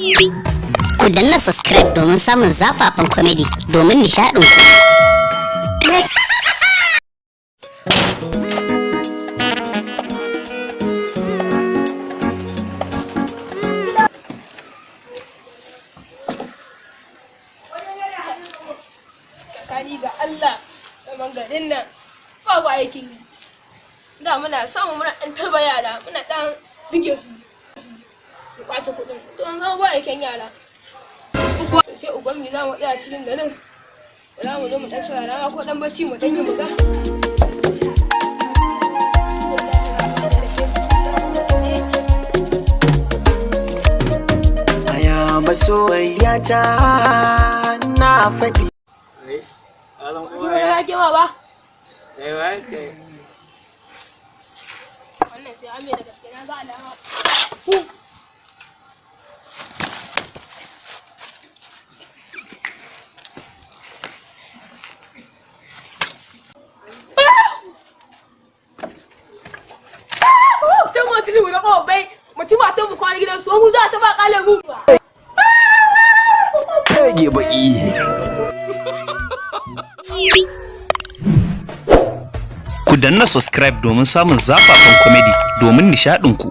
Ku danna subscribe domin samun zafafan comedy domin nishaɗin ku. Tsakani ga Allah, zaman garin nan babu aikin yi. Da muna samu muna ɗan tarba yara, muna ɗan bige su, mu kwace kuɗin. To yanzu ba aikin yara, sai uban mu za mu tsaya cikin garin, ba za mu zo mu ɗan sarara ko ɗan bacci mu ɗan yi mu ga. Aya masoyiya ta, na faɗi. Wani ke ma ba wannan, sai ame da gaske na ga alama. Sai mu ci da ko bai mutum matan mu kwana gidan su, mu za ta ba kale mu. Rage baki. Ku danna subscribe domin samun zafafan comedy domin nishaɗin ku.